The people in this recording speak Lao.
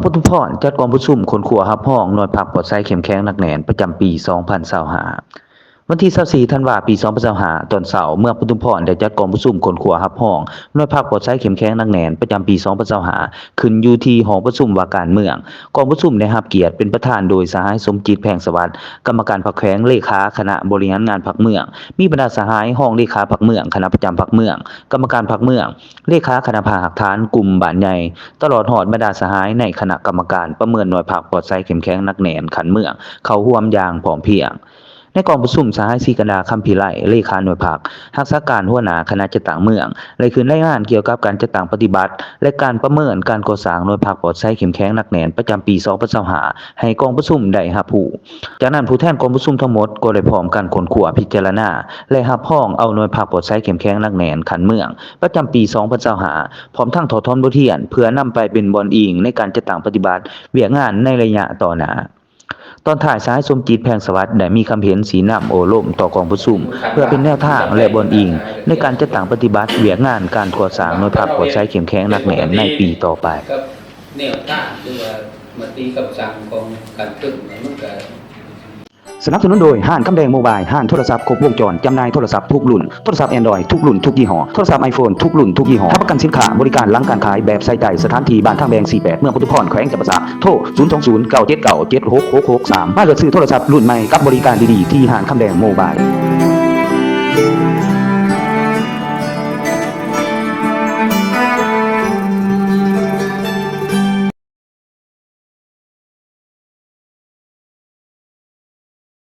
ປະທຸມພອນ ຈັດກອງປະຊຸມຄົ້ນຄວ້າຮັບຮອງໜ່ວຍພັກປອດໃສເຂັ້ມແຂງໜັກແໜ້ນປະຈຳປີສອງພັນຊາວຫ້າ. ວັນທີຊາວສີ່ທັນວາ ປີສອງພັນຊາວຫ້າ ຕອນເຊົ້າ ເມືອງປະທຸມພອນໄດ້ຈັດກອງປະຊຸມຄົ້ນຄວ້າຮັບຮອງໜ່ວຍພັກປອດໃສເຂັ້ມແຂງໜັກແໜ້ນປະຈຳປີສອງພັນຊາວຫ້າ ຂຶ້ນຢູ່ທີ່ຫ້ອງປະຊຸມວ່າການເມືອງ. ກອງປະຊຸມໄດ້ຮັບກຽດເປັນປະທານໂດຍສະຫາຍ ສົມຈິດ ແພງສະຫວັດ ກຳມະການພັກແຂວງ, ເລຂາຄະນະບໍລິຫານງານພັກເມືອງ, ມີບັນດາສະຫາຍຮອງເລຂາພັກເມືອງ, ຄະນະປະຈຳພັກເມືອງ, ກຳມະການພັກເມືອງ, ເລຂາຄະນະພາກຮາກຖານກຸ່ມບ້ານໃຫຍ່ ຕະຫຼອດຮອດບັນດາສະຫາຍໃນຄະນະກຳມະການປະເມີນໜ່ວຍພັກປອດໃສເຂັ້ມແຂງໜັກແໜ້ນຂັ້ນເມືອງ ເຂົ້າຮ່ວມຢ່າງພ້ອມພຽງ. ໃນກອງປະຊຸມ ສະຫາຍ ສີກັນດາ ຄຳພິໄລ ເລຂາໜ່ວຍພັກ, ຮັກສາການຫົວໜ້າຄະນະຈັດຕັ້ງເມືອງ ໄດ້ຂຶ້ນລາຍງານກ່ຽວກັບການຈັດຕັ້ງປະຕິບັດ ແລະ ການປະເມີນການກໍ່ສ້າງໜ່ວຍພັກປອດໃສເຂັ້ມແຂງໜັກແໜ້ນປະຈຳປີສອງພັນຊາວຫ້າ ໃຫ້ກອງປະຊຸມໄດ້ຮັບຮູ້. ຈາກນັ້ນ ຜູ້ແທນກອງປະຊຸມທັງໝົດກໍໄດ້ພ້ອມກັນຄົ້ນຄວ້າ, ພິຈາລະນາ ແລະ ຮັບຮອງເອົາໜ່ວຍພັກປອດໃສເຂັ້ມແຂງໜັກແໜ້ນຂັ້ນເມືອງປະຈຳປີສອງພັນຊາວຫ້າ ພ້ອມທັງຖອດຖອນບົດຮຽນ ເພື່ອນຳໄປເປັນບ່ອນອີງໃນການຈັດຕັ້ງປະຕິບັດວຽກງານໃນໄລຍະຕໍ່ໜ້າ. ຕອນທ້າຍ ສະຫາຍ ສົມຈິດ ແພງສະຫວັດ ໄດ້ມີຄຳເຫັນຊີ້ນຳໂອ້ລົມຕໍ່ກອງປະຊຸມ ເພື່ອເປັນແນວທາງ ແລະ ບ່ອນອີງໃນການຈັດຕັ້ງປະຕິບັດວຽກງານການກໍ່ສ້າງໜ່ວຍພັກປອດໃສເຂັ້ມແຂງໜັກແໜ້ນໃນປີຕໍ່ໄປ. ກັບແນວທາງ ຫຼືວ່າມະຕິຄຳສັ່ງຂອງຂັ້ນເທິງ ມັນກໍ ສະໜັບສະໜູນໂດຍ ຮ້ານຄຳແດງໂມບາຍ, ຮ້ານໂທລະສັບຄົບວົງຈອນ, ຈຳໜ່າຍໂທລະສັບທຸກລຸ້ນ, ໂທລະສັບ Android ທຸກລຸ້ນທຸກຍີ່ຫໍ້, ໂທລະສັບ iPhone ທຸກລຸ້ນທຸກຍີ່ຫໍ້, ຮັບປະກັນສິນຄ້າ, ບໍລິການຫຼັງການຂາຍແບບໃສ່ໃຈ, ສະຖານທີ່ ບ້ານທາງແບງ ສີ່ແປດ ເມືອງປະທຸມພອນ ແຂວງຈຳປາສັກ, ໂທ ສູນສອງສູນ ເກົ້າເຈັດເກົ້າ ເຈັດຫົກຫົກຫົກສາມ ມາເລືອກຊື້ໂທລະສັບລຸ້ນໃໝ່ກັບບໍລິການດີໆ ທີ່ຮ້ານຄຳແດງໂມບາຍ.